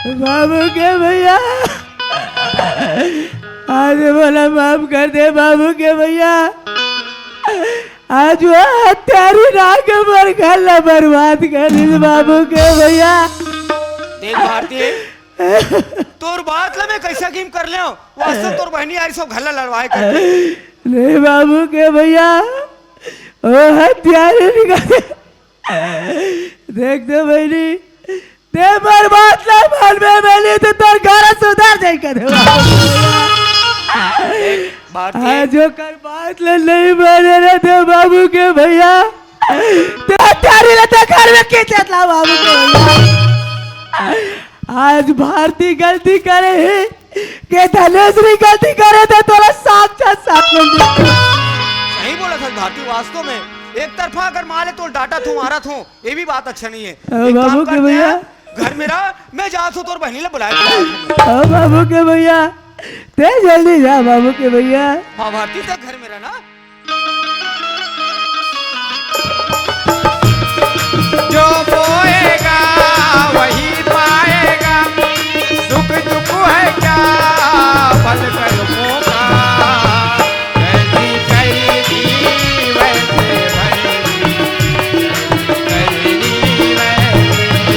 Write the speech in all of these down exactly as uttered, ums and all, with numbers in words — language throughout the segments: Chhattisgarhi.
बाबू के भैया, आज मोला माफ कर दे बाबू के भैया। आज वो हत्यारी राग मोर घर ला बर्बाद कर दिस बाबू के भैया। देख भारती, तोर बात ला मैं कैसा कीम कर ले, वास्तव तोर बहनी यारी सब घर ला लड़वाए कर। नहीं बाबू के भैया, वो हत्यारी निकाले। देख दे बहनी, ते बर्बाद ना मन में मिली तो तोर घर सुधार जाई कर। देख भारती, आज ओकर बात ले नहीं माने रे दे बाबू के भैया। ते हत्यारी ले ते घर में के चतला बाबू के भैया। आज भारती गलती करे ही, के धनेश्वरी गलती करे ते तोला साक्षात साक्षात। सही बोला था भारती, वास्तव में एक तरफा अगर मारे तो डांटा थू, मारा थू, ये भी बात अच्छा नहीं है। अ, एक बाबू काम के करते भैया। हैं, घर में रह, मैं जात हूँ, तोर बहनी ले बुलाए के लात हूँ। अ, बाबू के भैया, ते जल्दी जा बाबू के भैया। हाँ भारती, ते घर में रहना। जो बोएगा वही पाएगा, सुख दुख है क्या फल कर्मों का। जैसी करनी वैसे भरनी, जैसी करनी वैसे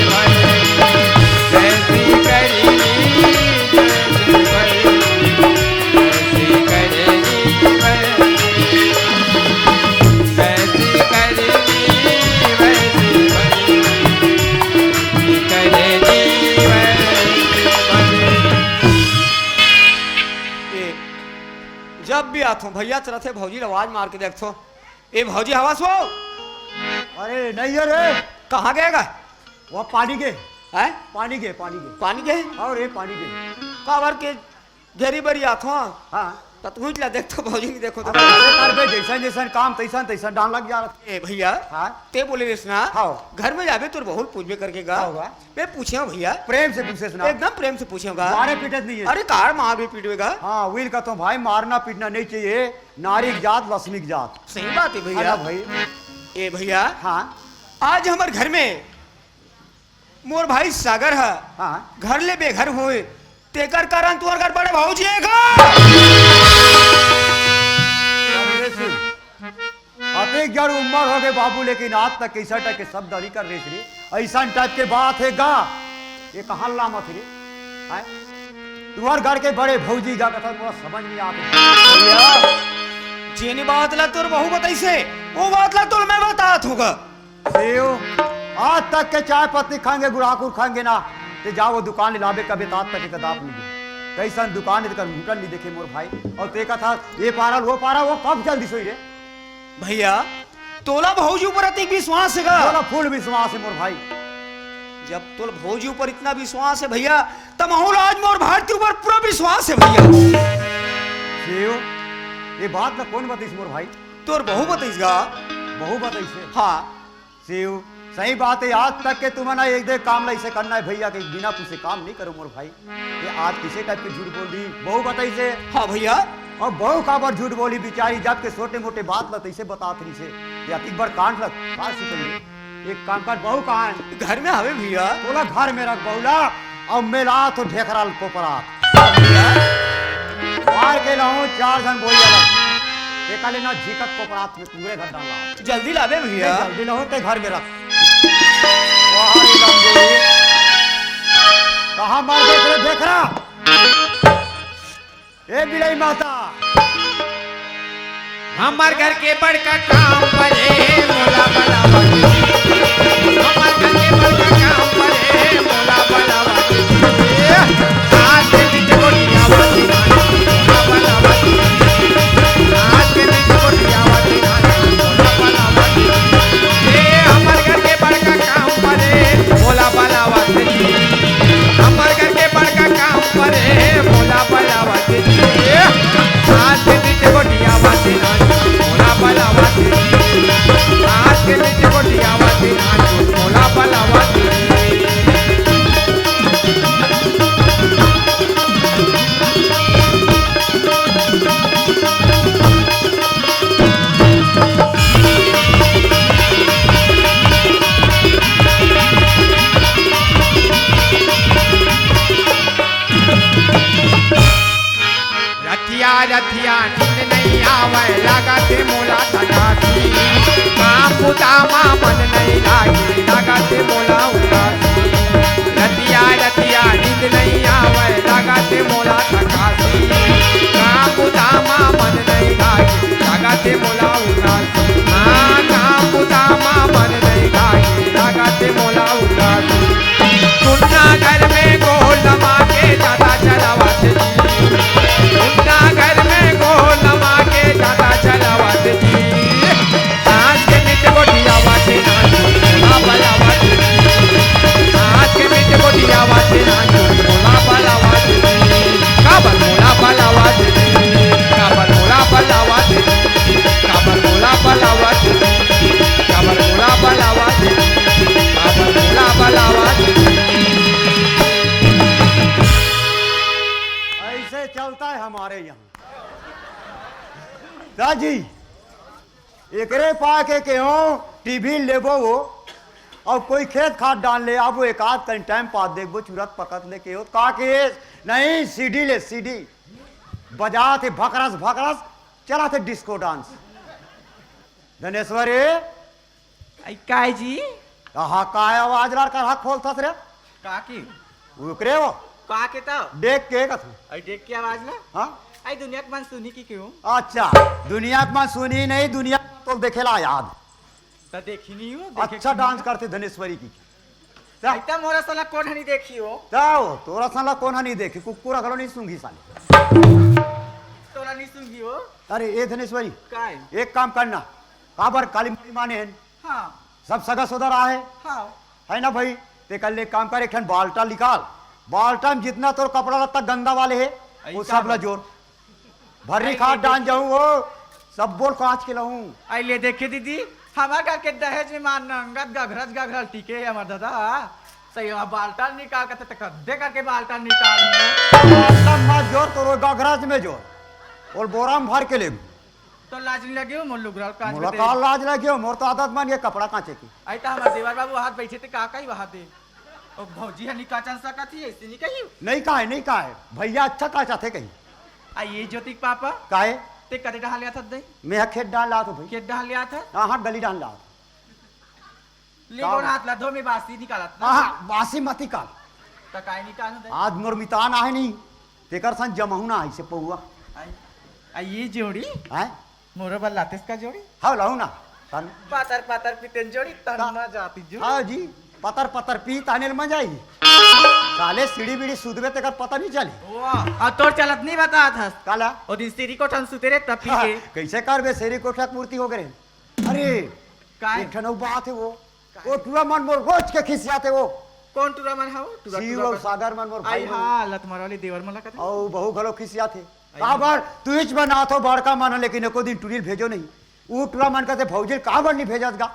भरनी, जैसी करनी वैसे भरनी, जैसी करनी वैसे, जैसी करनी वैसे भरनी, जैसी करनी वैसे भरनी। ए, जब भी आथो भैया चलत हे, भौजी ल आवाज मार के देखथो, "ए भौजी, हवस वो?" अरे नहीं है रे। कहाँ गए गा? वो पानी के। हैं? पानी के, पानी के। पानी के? और ये पानी के। काबर के घेरी बरी आथो। हाँ। त तू ला देखथो भौजी, नहीं देखो तो। अब ऐसे कर बे, जैसन जैसन काम तैसन तैसन डाल लग जा रहा। ए भैया, हाँ। ते बोले रेस ना, हाँ। घर में जाबे तोर बहुत पूछबे करके गा। हाँ, हाँ। मैं पूछे हूँ भैया। प्रेम से पूछे सुना। एकदम प्रेम से पूछे हूँ गा। मारे पीटे नहीं है। अरे कार मार भी पीटवेगा। हाँ, वही कहता हूँ भाई, मारना पीटना नहीं चाहिए। नारी की जात, लक्ष्मी की जात। सही बात है भैया। है ना भाई? ए भैया, हाँ। आज हमर घर में मोर भाई सागर ह हाँ। घर ले बेघर होए, तेकर कारण तुहर घर बड़े भौजी हे का? अरे सुन, अतेक जड़ उम्र हो गए बाबू, लेकिन आज तक कैसा टाइप के शब्द नहीं कर रहे थे। ऐसा टाइप के बात है गा, ये कहाँ लामत रे? हैं? तुहर घर के बड़े भौजी गा कथा मोला समझ नहीं आते। भैया, जेनी बात ला तोर बहू बताइसे, वो बात ला तोर मैं बतात हूँ गा। सेव, आज तक के चाय पत्ती खांगे, गुड़ाकुर खांगे ना, ते जा वो दुकान ले लाबे कबे, तात तक के दाप नहीं दे। कैसन दुकान है, तेकर होटल नहीं देखे मोर भाई। और ते कथा ये पारा, वो पारा, वो कब जल्दी सोई रे? भैया, तोला भौजी ऊपर अतिक विश्वास है का? तोला फुल विश्वास है मोर भाई। जब तोला भौजी ऊपर इतना विश्वास है भैया, त महूल आज मोर भारती ऊपर पूरा विश्वास है भैया। सेव, ये बात ना कौन बताइस मोर भाई? तोर बहू बताइस गा। बहू बताइस है? हाँ। सेव, सही बात है, आज तक के तुमन एक दे काम ला ऐसे करना है भैया, के बिना पूछे काम नहीं करो मोर भाई। ये आज किसे टाइप के झूठ बोल दी? बहू बताइसे। हाँ भैया। और बहू काबर झूठ बोली बिचारी, जब के छोटे मोटे बात ला तैसे बतात रहिसे। ये अतिक बड़ कांड ला का सिखाइए? एक काम कर, बहू कहाँ है? घर में हवे भैया। तोला घर में रख बहू ला, और मेला तो ढेकरा ल कोपरा। मार के लाऊं चार झन बोई अलग। एका ले ना झिकत कोपरात में पूरे घर डाला। जल्दी लाबे भैया। नहीं, जल्दी लाऊं ते घर में रख। वाह रे राम जी। कहाँ मार दे तेरे ढेकरा? ए बिलाई माता। हमर घर के बड़का काम परे मोला बलावा दीदी। हमर घर के बड़का काम परे मोला बलावा दीदी। आज के बीच गोटिया वाली मोला बलावा दीदी। आज के बीच गोटिया वाली मोला बलावा दीदी। ए, हमर घर के बड़का काम परे मोला बलावा दीदी। हमर घर के बड़का काम परे मोला बलावा दीदी। आज के बीच गोटिया वाली मोला बलावा दीदी। आज के बीच गोटिया नइ आवय, लागत हे मोला थकासी। काम बुता म मन नइ लागे, लागत हे मोला उदासी। रतिया रतिया नींद नइ आवय, लागत हे मोला थकासी। काम बुता म मन नइ लागे, लागत हे मोला उदासी। हाँ, काम बुता म मन नइ लागे, लागत हे मोला उदासी। टुन्ना घर में गोड़ लमा के जादा चलावत जी। टुन्ना घर में गोड़ लमा के जादा चलावत जी। साँझ के मीठ गोठियावत ना, मोला बलावत जी। साँझ के मीठ गोठियावत ना, मोला बलावत जी। काबर मोला बलावत जी? काबर मोला बलावत जी? काबर मोला बलावत जी? काबर मोला बलावत जी? काबर मोला बलावत जी? ऐसे चलता है हमारे यहाँ। दाजी, एकरे पा के केहो टीवी लेबो हो, अउ कोई खेत खार डाल ले आबो, एक आध कन टाइम पास देखबो, चुरत पकत ले केहो, का के? नहीं, सीडी ले, सीडी। बजात हे भकरस भकरस, चलात हे डिस्को डांस। धनेश्वरी। आई काय जी? कहा काय आवाज ला करहा खोलथस रे? का की? ओकरे वो। का के त? देख के कथू। आई देख के आवाज ला? हाँ? आई दुनिया के मन सुनी की क्यों? अच्छा, दुनिया के मन सुनी नहीं, दुनिया तो देखेला याद। त देखी नहीं हो, देखे अच्छा कि डांस नहीं? करथे धनेश्वरी की। त? आई त मोर असन ला कोन ह नहीं देखी हो? त वो, तोर असन ला कोन ह नहीं देखी, कुकुर घलो नहीं सूंघी साले। तोला नहीं सूंघी हो? अरे ए धनेश्वरी, काय? एक काम करना, काबर काली माई माने हन? हाँ। सब सगा सोदर आहे। हाँ। है ना भाई? ते कर ले काम कर, एक ठन बाल्टा निकाल, बाल्टा में जितना तोर कपड़ा लत्ता गंदा वाले हे, अई वो का सब ला बात? जोर। भर्री अई खाद ये डाल देख जाऊं वो, सब बोल कांच के लाऊं। आई ले देखे दीदी, हमार घर के दहेज में मार नंगत गघरज गघरल टीके हे हमार दादा। सही हमार बाल्टा निकाल के त कद्दे करके बाल्टा निकाल। सब मत जोर, तोर गघरज में जोर, और बोरा में भर के ले। तो लाज नहीं लगे हो मोर लुगरा कांच मोला में का दे? लाज लगे हो? मोर तो आदत बन गया कपड़ा कांचे की। आई त हमार देवर बाबू हाथ बैठे थे, का कही वहां दे? ओ भौजी ह निकाचन सकत ही, ऐसे नहीं कही। नहीं कहे, नहीं कहे। भैया अच्छा कांचा थे कही। आ ये ज्योति के पापा? काहे? ते कदे डहान लिया था दे? मैं ह खेत डाल लात हो भाई। खेत डहान लिया था? हाँ, हाँ, गली डाल लात। ले का गोड़ बा? हाथ ला धो, में बासी निकालत ना। हाँ, हाँ, बासी मत निकाल। त काय निकाल दे? आज मोर मितान आहे नहीं, तेकर संग जमहू ना आई से पौआ। आई, आ ये जोड़ी? हैं? मोरो बर लातेस का जोड़ी? हाँ, लाऊ ना। तन पातर पातर पितेन जोड़ी, तन का? ना जाती जो। हाँ जी, पतर पतर पी तानेल मजा आई। साले सीढ़ी बीड़ी सुधबे तेकर पता नहीं चली। वाह, आ तोर चलत नहीं बता था। काला? ओ दिन सीढ़ी कोठन सुते रे तब पी हाँ, के। कैसे करबे, सीढ़ी कोठा के मूर्ति हो गए। अरे, काय? एक ठन अउ बात है वो। काय? वो टूरा मन मोर रोज के खिसियात है वो। कौन टूरा मन है वो? टूरा, शिव टूरा और मन। सागर मन मोर आई भाई मन। हाँ, लत मारवाली देवर मन ला कथे। अउ बहू घलो खिसियात है। आई काबर? तू इच बनात हो बड़का मन, लेकिन एको दिन टूरी ल भेजो नहीं। ऊ टूरा मन कथे, "भौजी ल काबर नहीं भेजत गा?"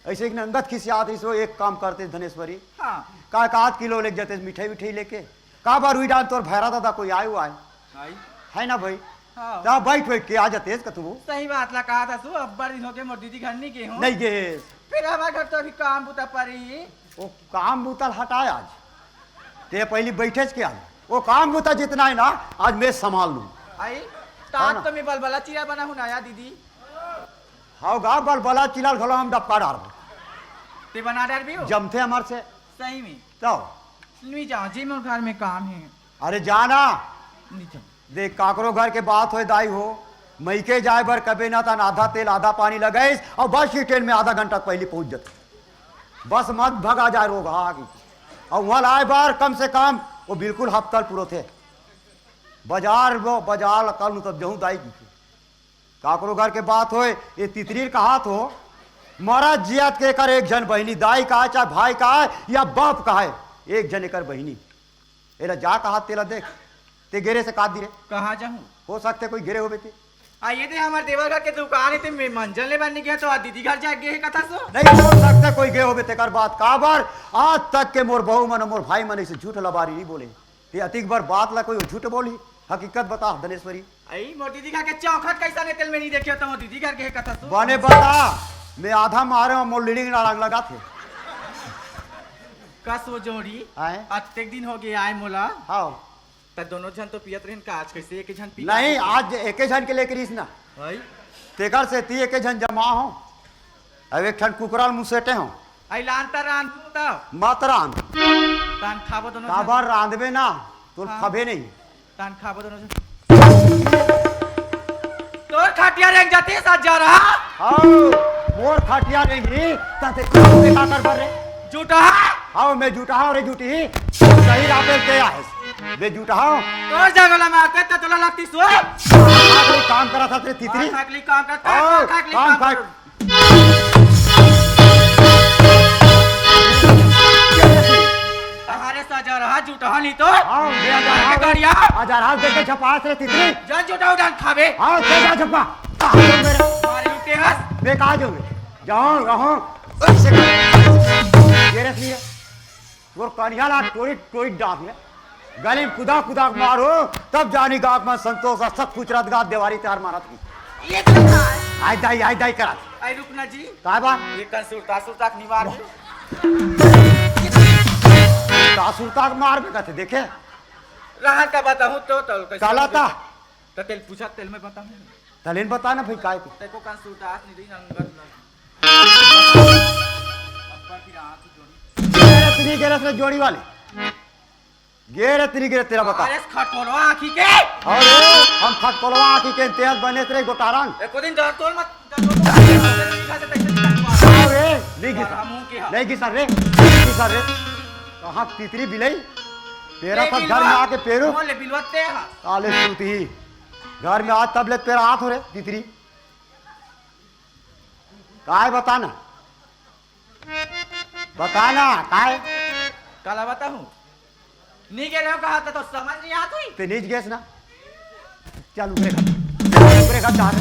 ऐसे एक नंगत खिसियात रहिस वो, एक काम करते धनेश्वरी। हाँ। का, का आध किलो लेके जाते मिठाई विठाई लेके। काबर हुई डाल तोर भैरा दादा कोई आए हुआ है। आई। है ना भाई? हाँ। त बैठ बैठ के आ जाते कतू। सही बात ला कहा था तू, अब्बड़ दिन हो गए मोर दीदी घर नहीं गए हो। नहीं गए। फिर हमारे घर तो अभी काम बुता पड़ी। वो काम बुता हटाए आज। ते पहली बैठे के आज। वो काम बुता जितना है ना, आज मैं संभाल लूँ। आई, है ना? तात तो मैं बलबला चिरा बना हूँ ना यार दीदी। हाँ गा, बलबला चिरा घलो हम डबका डारबो। ते बना डारबी हो? जमथे हमर से। सही में? तो? नहीं जाओ जी, मोर घर में काम है। अरे जाना। नहीं जाओ। देख, काकरो घर के बात होय दाई हो, मइके जाए बर कबे ना तन आधा तेल आधा पानी लगाइस, अउ बस ही ट्रेन में आधा घंटा पहली पहुंच जथे। बस मत भगा जाए रोगहा की। अउ वहां लाए बर कम से कम वो बिल्कुल हफ्ता ल पुरोथे। बाजार वो, बाजार ल कल तब जहूं दाई की। काकरो घर के बात होय, ये तितरी ल कहात हो, मरत जियत के एकर एक झन बहिनी, दाई कहाय चाहे भाई कहाय या बाप कहाय, एक झन एकर बहिनी। एला जा कहा तेला देख, ते गेरे से का दी रे? कहाँ जाहूँ? हो सकथे कोई गेरे होबे ते। आ ये दे हमर देवर घर के दुकान हे, ते मैं मंजन ले बर नहीं गया तो आ दीदी घर जा गे हे कथा सो। नहीं हो सकथे कोई गे होबे तेकर बात। काबर आज तक के मोर बहू मन, मोर भाई मन ऐसे झूठ लबारी नहीं बोले। ते अतिक बार बात ला कोई झूठ बोली, हकीकत बता धनेश्वरी। आई मोर दीदी घर के चौखट कैसा ने तेल में नहीं देखे तो मोर दीदी घर के हे कथा सो। बने बता, मैं आधा मारे हूँ, मोर लीडिंग नारंग लगा थे। कस वो जोड़ी, आए? अतेक दिन हो गए आए मोला। हाँ। त दोनों झन तो पियत रहिन का, आज कइसे एके झन पी नहीं, आज एके झन के लेके रहिस ना। भाई। तेकर सेती एके झन जमा हो। अब एक ठन कुकरा ल मुसेटे हो। आई लान त रांध त। मत रांध। तान खाबो दोनों झन। काबर रांधबे ना, तोर हाँ। खबे नहीं। तान खाबो दोनों झन। तोर खटिया रेंग जाती सज्जा रहा। हाँ, मोर खटिया रेंगी, त ते का करबे का करबे रे? जूठा। हाँ, मैं जूठा हूँ रे जूठी। सही राते के आहे। बे जूठा हूँ। तोर जगह ला मारते त तोला लगती सो। आखिरी काम करा था तेरे तितरी। आखिरी काम करता, हाँ, आखिरी काम काम कर। कर। तहारे सजा रहा, जूठा नहीं तो। हाँ, बे अजरहा। गड़िया। अजरहा देख के झपास रे तितरी। जा जूठा उठान खाबे। हाँ, दे जा झपा। कहाँ जाओगे रे? मारे लुटे हस। बे कहाँ जाओगे? जाओ, रहो। ऐसे कर। ये रख लिया। तोर कनिहा ला टोरी टोरी डाल में गली में कुदा कुदा के मारो, तब जानी गाँव में संतोष आ सब कुछ रात गात देवारी तार मारत की। ये तो है। आई दाई, आई दाई करत। आई रुक ना जी। काय बा? ये कन सुरता सुरता के निवार दे। का सुरता के मार में कथे देखे? रहन का बताऊं तो, तो कैसे काला होगे? ता। त तेल पूछा, तेल में बताऊं। तलेन बता ना भाई, काय को? तेको कन सुरता आज नहीं रही ना, अंगत ना। अब्बा की रात जोड़ी। गेरे तेरी गेरे से जोड़ी वाली। गेरे तेरी गेरे तेरा बता। अरे खटोलवा आँखी के। अरे हम खटोलवा आँखी के तेज बने तेरे गोटारंग। एको दिन डर तोल मत, डर तोल मत। अरे नहीं गिसा। मुंह के हाथ। नहीं गिसा रे, नहीं गिसा रे। कहाँ तितरी बिलई? तेरा ए था घर में बिलवा। आके पेरू। मोले बिलवा ते हा। काले सूती। घर में आज तब ले तेरा हाथ हो रे तितरी। काय बता ना? बता ना, काय? काला बताहूँ? नी गे रहो कहा तो, तो समझ नहीं आत हुई। ते नीच गेस ना? चल ऊपरे घर। चल ऊपरे घर जा रे।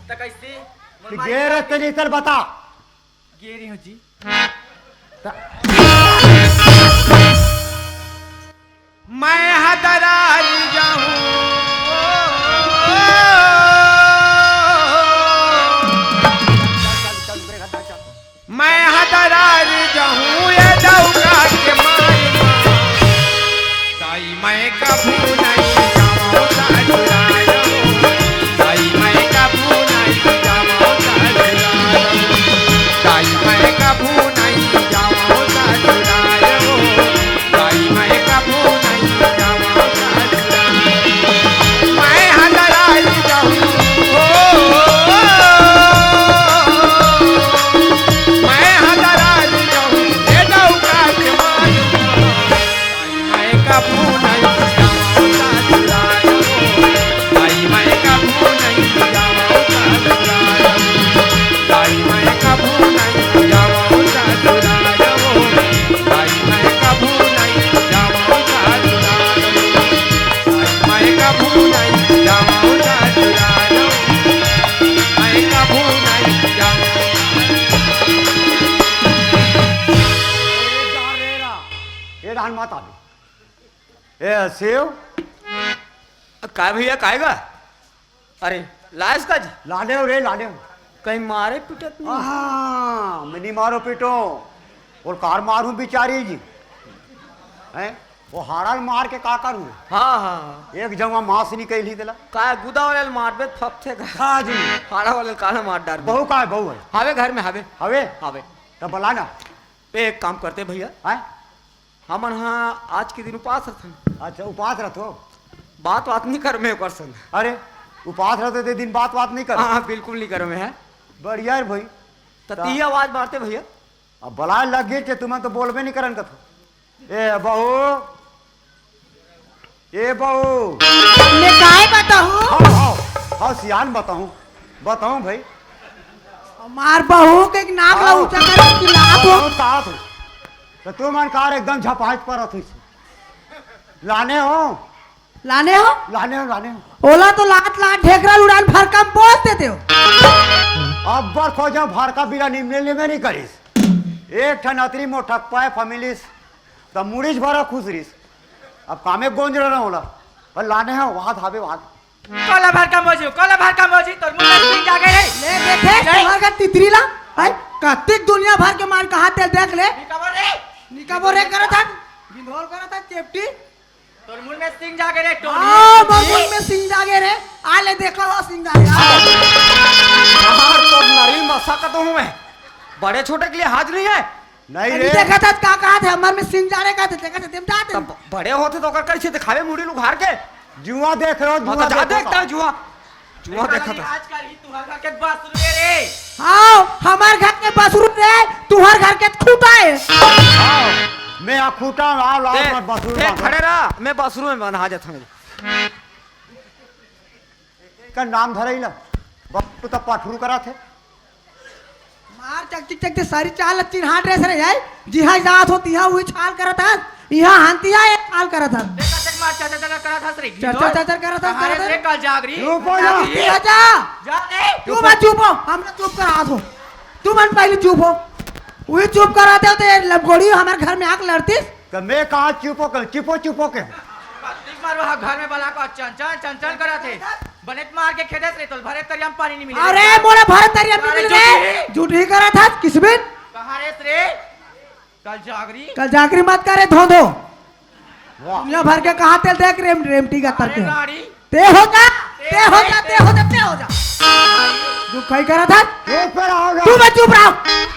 तो कैसे? ते गे रहे ते नहीं, चल बता। गे रही हूँ जी। त- मैं हदरार जाऊं। मैं हदरार जाऊं, ये डौका के मार मार। दाई मैं कभू नहीं जाऊं ससुराल। दाई मैं कभू नहीं जाऊं ससुराल। दाई मैं कभू नहीं जाऊं ससुराल। दाई मैं कभू नहीं जाऊं ससुराल। मैं हदरार जाऊं, ओ, मैं हदरार जाऊं, ये डौका के मार। दाई मैं कभू नहीं जाऊं ससुराल। दाई मैं कभू नहीं जाऊं ससुराल। दाई मैं कभू नहीं जाऊं ससुराल। दाई मैं कभू नहीं जाऊं ससुराल। दाई मैं कभू नहीं जाऊं ससुराल। मैं कभू नहीं जाऊं। ए डान माता। ए, सेव। काय भैया, काय गा? अरे, लायस का जी? लाने हो रे, लाने हो। कहीं मारे पिटत नहीं? हाँ, मैं नहीं मारो पीटो। और कार मारूं बिचारी जी। हैं? वो हाड़ा ल मार के का करूं? हाँ, हाँ, हाँ। एक जमा मांस निकल ही दिला। का गुदा वाले ल मारबे त फपथे का? हाँ जी। हाड़ा वाले ल काला मार डार। बहू का है? बहू है। हावे घर में हावे। हावे? हावे। तब बला ना। पे एक काम करते भैया। हैं? हमन हा आज के दिन उपास रथन। अच्छा, उपास रथो? बात बात नहीं कर मैं ओकर संग। अरे, उपास रथो ते दिन बात बात नहीं कर? हाँ, हाँ, बिल्कुल नहीं करो मैं, है। बढ़िया है भाई। त ता- ती आवाज मारते भैया। अब बलाए लग गए कि तुमन तो बोलबे नहीं करन कथो। ए बहू, ए बहू। मैं काय बताऊं? हाँ, हाँ, हाँ, सियान बताऊं, बताऊं भाई। हमार बहू के एक नाक ला हाँ। ऊंचा कर चिल्लात हो। बहुत साथ हो। तो तू मन कार एकदम झपाट पर रखी से। लाने हो? लाने हो? लाने हो, लाने हो। ओला तो लात लात ढेकरा उड़ान फरका में पोस देते हो। अब्बर खोजा फरका बिना निमने निमे नहीं करिस। एक ठन अतरी मोटक पाए फमिलिस, त मुड़ीच भरा खुश रिस। अब कामे गोंज रहा होला। पर लाने हो, वहां धाबे वहां। कोला भर का मोजू, कोला भर का मोजू, तोर मुंह में स्प्रिंग आ गए रे। ले देखे, ले। तुम्हार का तितरी ला, भाई, कतिक दुनिया भर के मान कहा तेल देख ले। निकाबो रे। निकाबो रे करत हन, गिंधोल करत हन, चेपटी। तोर मुंह में सिंग जागे रे, टोनी। हाँ, मोर मुंह में सिंग जागे रे। आ ले, देखो, हो सिंग जागे। बाहर तो नरी मसा का तो हूँ मैं। बड़े छोटे के लिए हाथ नहीं है। नहीं अरे रे। देखा था, का कहा थे, हमर में सिंग जाने का थे, देखा थे, देम जाते। तब बड़े होते तो ओकर कैसे दिखावे मुड़ी उघार के? जुआ देख रहे हो, हाँ, जुआ तो जा देखो देखता तो। है जुआ। जुआ देखा था। आजकल ही तुहर घर के बसरू रे। हाँ, हमार घर के बसरू रे, तुहर घर के खूटा है। हाँ, मैं आ खूटा, आओ, लाओ, ते, मैं बसरू ते बांधो। खड़े रहा, मैं बसरू में बना जाता हूँ। का नाम धरई ला, बसरू तो पठरू करा थे। मार चकचिक चकचिक सारी चाल चिन्हा ड्रेस रे जाए। जिहाँ जात हो तिहाँ उही चाल करत हस। इहाँ हंतिया एक चाल करत हस। देख, देख, मार चर चर चर करत हस रे। चर चर चर चर करत हस, कहाँ रे करत रे हस। कल जागरी। चुप हो जा। जागरी। ए, जा। जा रे। तू मत चुप हो, हम लोग चुप करा दो। तू मन पहले चुप हो। उही चुप करा दे तो ये लबगोड़ी हमारे घर में आके लड़तीस। तो मैं कहाँ चुप हो के, चुप हो, चुप हो के। कत्तिक मार वहाँ घर में बला को चन चन चन चन करत हे। बने मार के खेदे रे, तो भरे तरिया में पानी नहीं मिले। अरे, मोला भरे तरिया में अरे, मिले रे। झूठी। झूठी करत हस, किसबिन? कहाँ रे रे? कल जागरी। कल जागरी मत करे, धो धो। वाह। दुनिया भर के कहाँ तेल देख रेम-, रेमटी का अरे तरते। लाड़ी। ते हो जा, ते हो जा, ते हो जा, ते हो जा। तू कई करत हस? चुप रहो। तू मैं चुप रहो।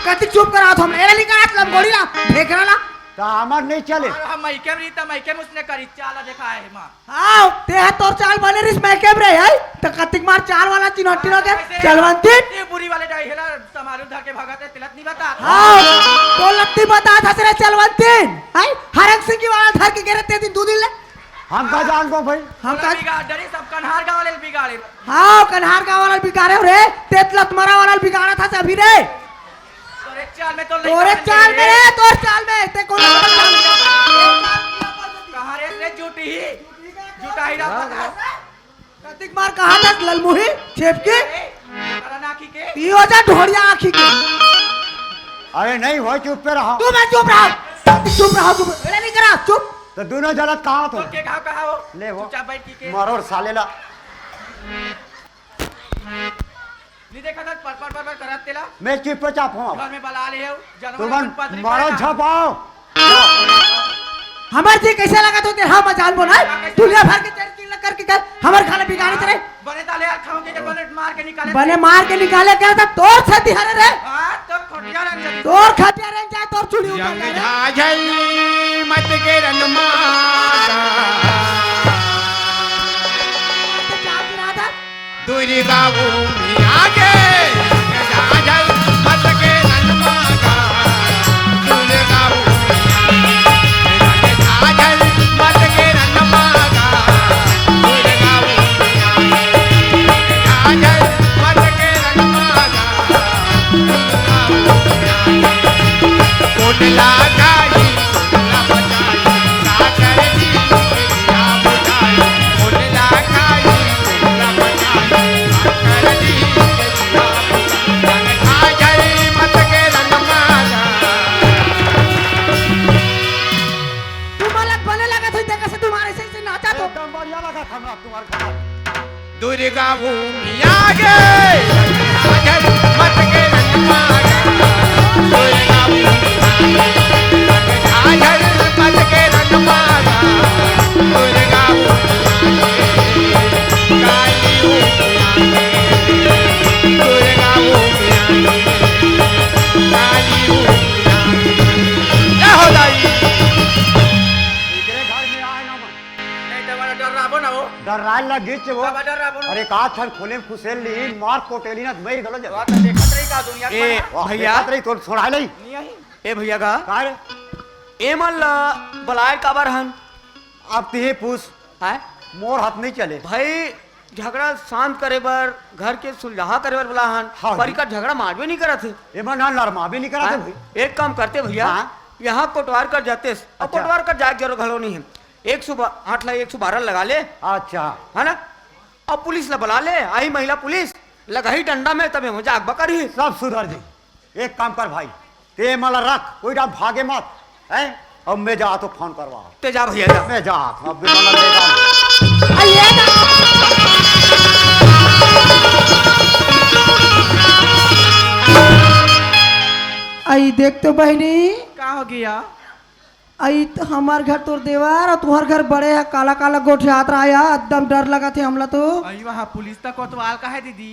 कति चुप करा तुम? एला निकाल लंगोड़ी ला, फेंकरा ला। तो हमार नहीं चले। अरे हम मइके में रही, तो मइके में उसने करी, चाला देखा है माँ। हाँ, ते है तोर चाल बने रिस मइके में रहे, है? तो कतिक मार चाल वाला चिन्हटी ना दे, कैसे? चलवंती। ये बुरी वाले डाई हेला, समालू धर के भगत है, तिलक नहीं बता। हाँ, तो लत्ती बता था तेरे चलवंती। है? हरंग सिंह की वाला धर के गिरे ते दिन, दो दिन ले। हम का जान को भाई? हम का बिगाड़ डरी, सब कन्हार गाँव वाले बिगाड़े। हाँ, कन्हार गाँव वाला बिगाड़े रे, तेतलत मरा वाला बिगाड़ा था अभी रे। तोरे चाल में तो तोरे चाल में रे, तोर चाल में, ते कौन सा चाल में? कहाँ रे रे झूठी ही? झूठा ही रहा। कतिक मार कहा था ललमुही, छेप के? अरे, करन आँखी के? पी हो जा ढोड़िया आँखी के। अरे नहीं हो, चुप पे रहो। तू मैं चुप रहा। चुप रहा, चुप। अरे नहीं करा, चुप। तो दोनों जलत कहाँ तो? तो के कहा, कहा हो? ले वो। चुपचाप बैठ के। मारो और साले ला। नहीं देखा था, पर, पर, पर, पर करत तेला। मैं चुप पे चाप हूँ। घर में बला ले हो, जानवर तुमन अपन पत्नी मारो पैदा। झपाओ। हमार जी कैसे लगा तो तेरा हम जान बोला है? दुनिया भर के तेरे तीन लाख करके कर, हमार खाना बिगाड़ी तेरे। बने ताले यार खाओ के जब बने मार के निकाले। बने मार के निकाले क्या था? तोर से तिहारे रे। हाँ, तो खटिया रंग जल्दी। तोर खटिया रंग जाए, तोर चूड़ी उतार जाए रे। झाझल मत के रन मारा। तो क्या गिरा था? दुर्गा भूमि आगे, झाझल मत के रन मारा। दुर्गा भूमि आगे, झाझल मत के रन मारा। दुर्गा भूमि आगे, झाझल मत के रन मारा। दुर्गा भूमि आगे, कोटला गाई, कोटला बजाई, सागर जी, कोटला बजाई, कोटला गाई, तुम्हारा बने लगा था, देखा से तुम्हारे से, से नाचा तो। एकदम बढ़िया लगा था ना तुम्हारे गाना। दुर्गा भूमि आगे, मत के रंग मारा। दुर्गा भूमि आगे, मत के रंग मारा। दुर्गा भूमि आगे, काली भूमि आगे, दुर्गा भूमि आगे, काली भूमि आगे। जय हो दाई। एकरे घर में आए ना मन। नहीं तो हमारा डर रहा ना वो। डर राय लग गई वो। बाबा डर रहा वो। अरे का थन खोले में खुसेल ली, मार कोटेली ना, मर गलो जब। तो देखत रही का दुनिया ए, में। वाह, भैया। देखत रही, तोर छोड़ा नहीं। नहीं आई। ए भैया का? का रे? ए मन ला बलाय काबर हन? अब तिही पूछ। हैं? मोर हाथ नहीं चले। भाई, झगड़ा शांत करे बर, घर के सुलझाहा करे बर बला हन, हाँ पर जी। इकर झगड़ा मारबे नहीं करत हे। एमा ना नरमाबे नहीं करत हे हाँ? भाई। एक काम करते भैया, हाँ। यहाँ कोटवार कर जाते, अब अच्छा। कोटवार कर जाए के जरूरत घलो नहीं है। एक सौ बा-, आठ ला एक सौ बारह लगा ले। अच्छा। है ना? अब पुलिस ला बला ले, आई महिला पुलिस, लगाही डंडा में, तबे हो जाग बकरी। सब सुधर जी। एक काम कर भाई, ते मला रख, कोई डाम भागे मत, हैं? अब मैं जात हूँ फोन करवा। ते जा भैया, जा। मैं जात हूँ, अब भी मला ले जा। आइए ना। आई देख तो बहनी। का हो गया? अई त हमर घर तोर देवर अउ तुंहर घर बड़े ह, काला काला गोठियात रहा या, एकदम डर लगत हे हमला तो। अई वहाँ पुलिस तक कोतवाल का है दीदी?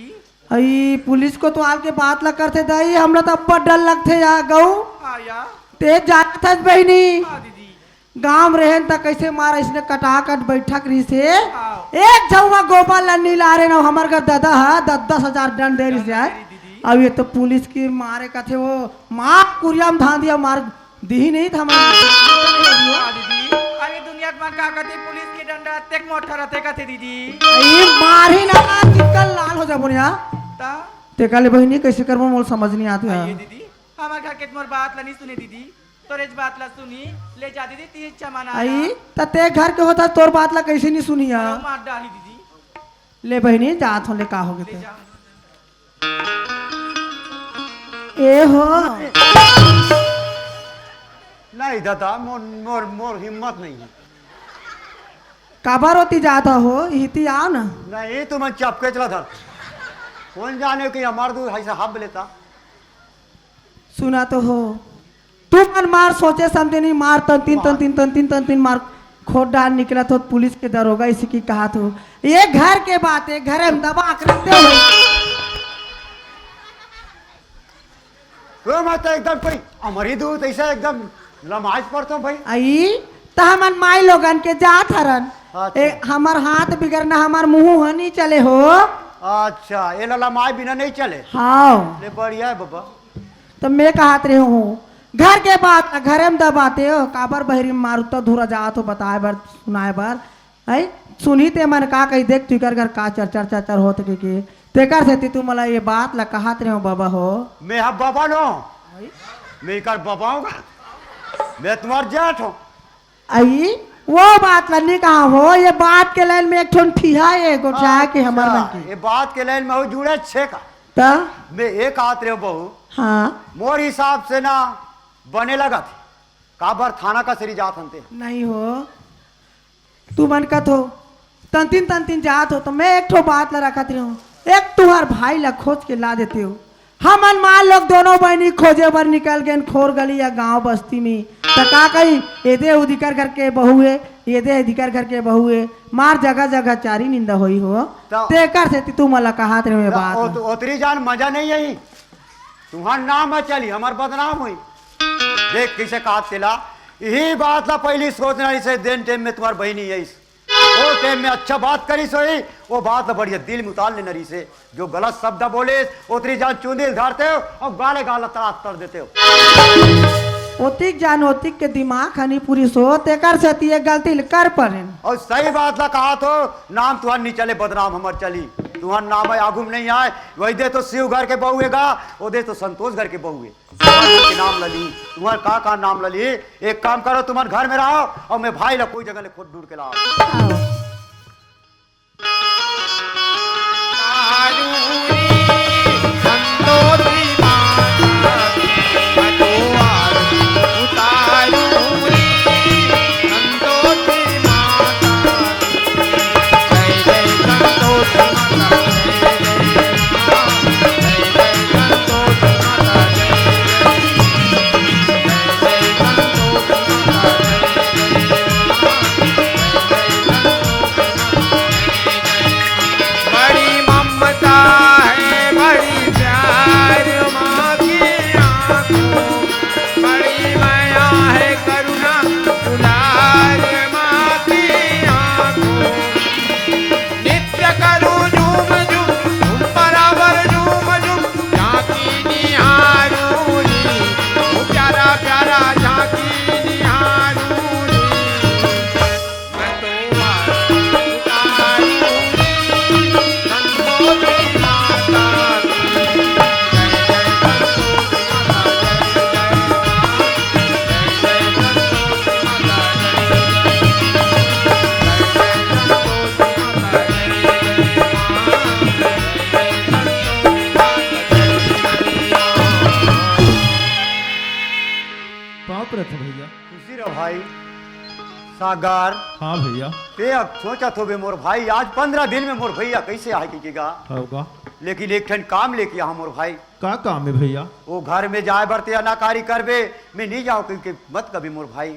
अई पुलिस कोतवाल के बात ला करथे दई, हमला तो अब्बड़ डर लगथे या गऊ। हाँ या। ते जानत हस बहिनी, हाँ दीदी। गांव रहेन त कइसे मार अइसने कटाकट बैठक रहिसे। हाँ। एक झउवा गोबर ला नी लारेन, हमर घर ददा ह दस दस हजार दंड दे रहिसे। दंड दे रही दीदी। अब ये तो पुलिस के मारे कथे वो मार कुरिया म धांधिया मार दिही नहीं त हमर हाँ दीदी, अरे दुनिया के मन का कथे पुलिस के डंडा अतेक मोटा रथे कथे दीदी। अई मारही ना, चिक्कन लाल हो जाबो ना। ता? तेकर ले बहिनी कइसे करबो मोला समझ नहीं आत हे। अई दीदी, हमर घर के मोर बात ला नहीं सुने दीदी, तोरे बात ला सुनी, ले जा दीदी, ती इच्छा मना अई, ना। त ते घर के होता तोर बात ला कइसे नहीं सुनी या? अरे मार डाली दीदी। ले बहिनी, जात हो ले, का हो गे ले ते? जा। ए हो। नहीं दादा, मोर, मोर, मोर हिम्मत नहीं है। काबर ओती जात हो, इहती आओ ना। नहीं, तुमन चपके चला धर। कौन जाने कि हमार दूध ऐसा हब लेता। सुना तो हो, तुमन मार सोचे समझे नहीं, मार तन तीन, तन तीन, तन तीन, तन तीन मार खोट डाल निकलत हो, पुलिस के दरोगा इसी की कहात हो। ये घर के बात है, घर में दबा के रखते हो। तो मैं तो एकदम कोई अमरी दूत ऐसा एकदम लमाज पड़ता हूँ भाई। अई, त हमन माई लोगन के जात हरन। अच्छा। ए, हमर हाथ बिगर ना हमर मुंह ह नहीं चले हो। अच्छा, ये ला लमाज बिना नहीं चले। हाँ। ले बढ़िया है बाबा। त मैं कहत रहे हूँ, घर के बात ला घरे में दबाते हो, काबर बहरी में मार उत्ता धुरा जात हो बताए बर, सुनाए बर। अई, सुनही ते मन का कही, देख तू कर घर का चर चर चर चर होत के, के। तेकर सेती तू मला ये बात ला कहत रहे हो बाबा हो। मैं हा बाबा नो। अई? मैं कर बाबा हूँ का? मैं तुम्हार जेठ हूँ। अई, वो बात ला नहीं कहा हो, ये बात के लाइन में एक ठोन ठिहा ये गोठा के हमर अच्छा, मन की। ये बात के लाइन में हो जुड़े छे का? त? मैं एक आत रहे बहू। हाँ। मोर हिसाब से ना बने लगा थे। काबर थाना कचहरी जात हन ते? नहीं हो। तुमन कथो, तंतिन तंतिन जात हो, त मैं एक ठो बात ला रखत रहे हूँ। एक तुंहर भाई ला खोज के ला देते हो। हमन मार लोग दोनों बहिनी खोजे बर निकल गेन खोर गली या गांव बस्ती में। त का कही, एदे उदिकर घर के बहू हे, एदे उदिकर घर के बहू हे। मार जगह जगह चारी निंदा होई हो। त तेकर सेती तुमन ला कहत रहे हूँ ये त बात ओत-, ला। ओतरी जान मजा नहीं आई। तुंहर नाम ह चली, हमर बदनाम होई। देख कइसे कहत तेला, इही बात ला पहिली सोचना रहिसे, देन टाइम में तुंहर बहिनी आइस। ओ टाइम में अच्छा बात करिस होई, ओ बात ला बढ़िया दिल में उतार लेना रहिसे। जो गलत शब्द बोलिस, ओतरी जान चुंदी ल धरते हो अउ गाले गाल ला तड़ाक तड़ देते हो। ओतिक जान ओतिक के दिमाग हनी पूरी सो, तेकर सेती ये गलती ल कर परेन। अउ सही बात ला कहत हो, नाम तुंहर नी चले, बदनाम हमर चली। तुंहर नाम आय आगू में नहीं आय, वही दे तो शिव घर के बहू हे गा, ओ दे तो संतोष घर के बहू हे। तुंहर के नाम लली, तुंहर का का नाम लली? एक काम करो, तुमन घर में रहो अउ मैं भाई ला कोई जगह ले खोज ढूंढ के लाओ। बड़ी ममता है, बड़ी प्यार माँ की आँखों, बड़ी मया है करुणा दुलार माँ की आँखों। नृत्य करूँ झूम झूम, झूम बराबर झूम झूम, झांकी निहारूँ री, ओ प्यारा प्यारा झांकी निहारूँ री। पाँव परत हँव भैया। खुशी रहो भाई। सागर। हाँ भैया। ते अब सोचत होबे मोर भाई, आज पंद्रह दिन में मोर भैया कैसे आए के गा। हाँ गा। लेकिन एक ठन काम लेके आ मोर भाई। का काम है भैया? वो घर में जाए बर ते अनाकारी करबे, मैं नहीं जाऊँ क्योंकि मत कभी मोर भाई।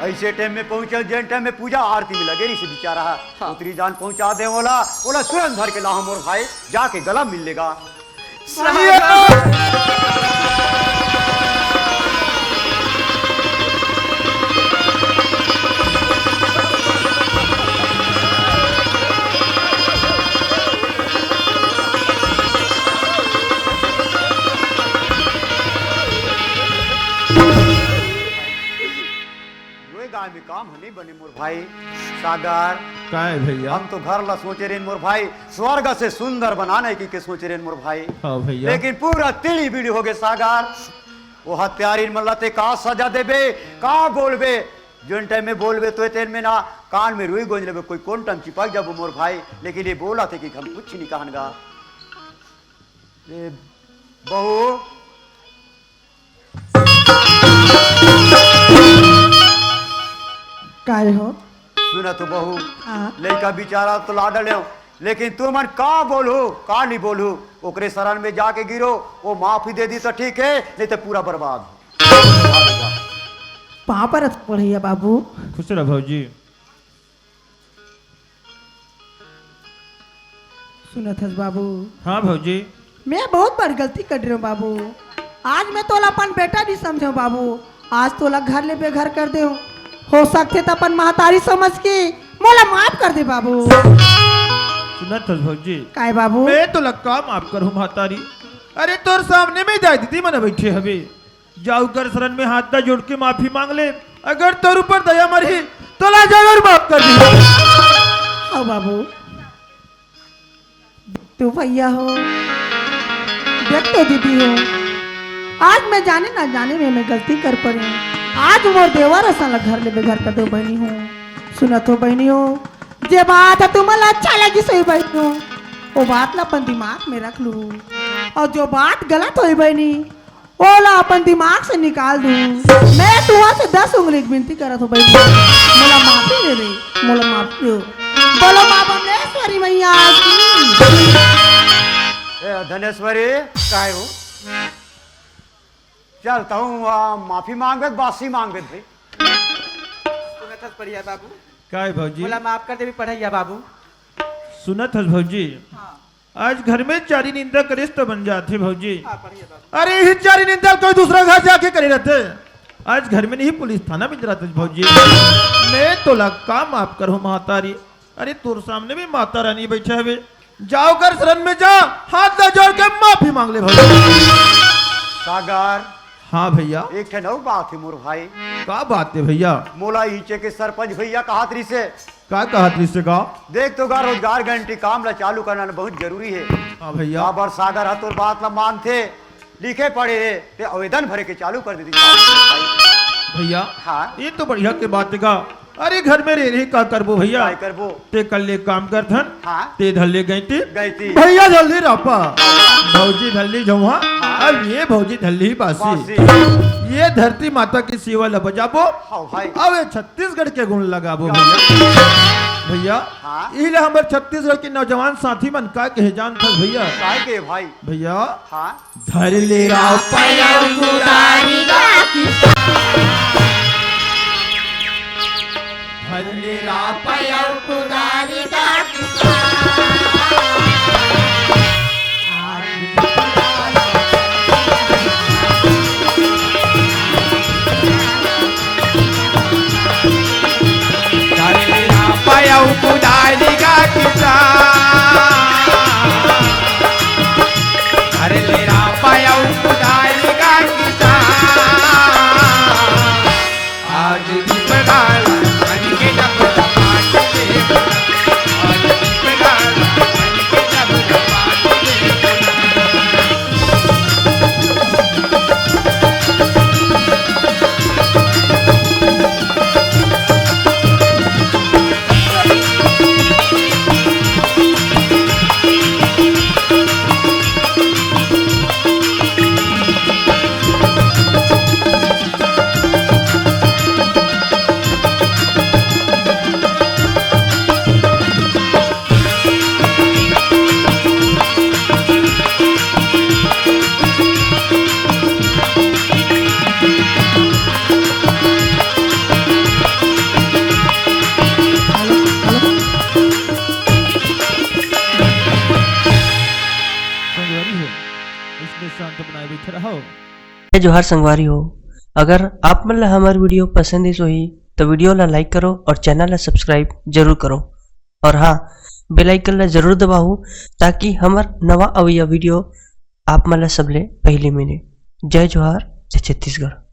ऐसे टाइम में पहुंचा, जेन टाइम में पूजा आरती में लगे रहिसे बिचारा। हाँ। उतरी जान पहुंचा दे ओला, ओला तुरंत धर के लाहूं मोर भाई, जाके गला मिल लेगा। ये गाय में काम ह नहीं बने मोर भाई। सागर, काय भैया? हम तो घर ला सोचे रेन मोर भाई, स्वर्ग से सुंदर बनाने की के सोचे रेन मोर भाई। हाँ भैया। लेकिन पूरा तिड़ी बिड़ी हो गए सागर। वो हत्यारी मन ला ते का सजा देबे, का बोलबे? जोन टाइम में बोलबे तो तेन में ना कान में रुई गोंज लेबे, कोई कोन टाइम चिपक जाबो मोर भाई। लेकिन ये बोला थे कि हम कुछ नहीं कहन गा। ए, बहू। काय हो? सुना तो बहू, हाँ। लइका बिचारा तो लाडले हो, लेकिन तुमन का बोलहू, का नहीं बोलहू, ओकरे शरण में जाके गिरो, वो माफी दे दी तो ठीक है, नहीं तो पूरा बर्बाद हो। पाँव परत पड़ैया बाबू। खुश रह भौजी। सुनत हस बाबू? हाँ भौजी। मैं बहुत बड़ गलती कर रहे हूँ बाबू। आज मैं तोला अपन बेटा नहीं समझे हूँ बाबू। आज तोला घर ले बेघर कर दे हूँ। हो सकथे त अपन महतारी समझ के मोला माफ कर दे बाबू। सुनत हस भौजी? काय बाबू? मैं तोला का माफ करूँ महतारी? अरे तोर सामने में दाई दीदी मन बैठे हवे। जाऊ कर शरण में हाथ ला जोड़ के माफी मांग ले। अगर तोर ऊपर दया मरही, तोला जरूर माफ कर दी। हाँ बाबू, तू भैया हो, देख तो दीदी हो, आज मैं जाने ना जाने में मैं गलती कर पड़े हूँ। आज मोर देवर असन ला घर ले बेघर कर दो बहनी हो। सुनत हो बहनी हो, जे बात ह तुमन ला अच्छा लगिस होही बहनी हो, वो बात ला अपन दिमाग में रख लू, और जो बात गलत होही बहनी, ओला अपन दिमाग से निकाल दूं। मैं तुहा से दस उंगली के विनती करत हूँ बहनी, मोला माफी दे दे, मोला माफी दे। बोलो माँ बमलेश्वरी मैया की। ए, धनेश्वरी, काय हो? चल, तहूँ, आ, माफी मांगबे, बासी मांगबे भाई। सुनत हस पढ़िया बाबू? काय भौजी? मोला माफ कर देबे पढ़ैया बाबू। सुनत हस भौजी? हाँ। आज घर में चारी निंदा करेस त बन जाथे भौजी। हाँ, पढ़िया बाबू। अरे, ये चारी निंदा कोई दूसरा घर जाके करे रहथे। आज घर में नहीं, पुलिस थाना में रहथे भौजी। मैं तोला का माफ करूँ महतारी? अरे, तोर सामने में माता रानी बैठे हवे, जाओ कर शरण में जा, हाथ ला जोड़ के माफी मांग ले भौजी। सागर। हाँ भैया। एक ठन अउ बात हे मोर भाई। का बात हे भैया? मोला इचे के सरपंच भैया कहत रहिसे। का कहत रहिसे का? देख तो गा, रोजगार गारंटी काम ला चालू करना बहुत जरूरी हे। हाँ भैया। काबर सागर ह तोर बात ला मानथे, लिखे पढ़े हे, ते आवेदन भरे के चालू कर देती भैया। हाँ। ये तो बढ़िया के बात हे का। अरे घर में रह रही का करबो भैया? काय करबो? ते कर ले काम करथन, हाँ। ते धर ले गैंती। गैंती। भैया धर ले रापा। भौजी धर ले झउहा, हाँ। अब ये भौजी धर ले बासी। बासी। ये धरती माता की सेवा ल बजाबो। हाँ भाई। अब ये छत्तीसगढ़ के गुण लगाबो हाँ। भैया। भैया, हाँ। इला हमर छत्तीसगढ़ के नौजवान साथी मन का कहे जानथस भैया? काय के भाई? भैया। हाँ। धर ले रापा अउ कुदारी गा किसान। धर ले रापा अउ कुदारी गा किसान। आज धर ले रापा अउ कुदारी गा किसान। धर ले रापा अउ कुदारी गा किसान। आज दीपदार बन के जब आज दीपदार जोहार संगवारी हो, अगर आप मन ला हमर video पसंद आइस होही, तो video ला like करो और channel ला subscribe जरूर करो। और हाँ, bell icon ला जरूर दबाहू, ताकि हमर नवा अवइया video आप मन ला सबले पहली मिले। जय जोहार, जय छत्तीसगढ़।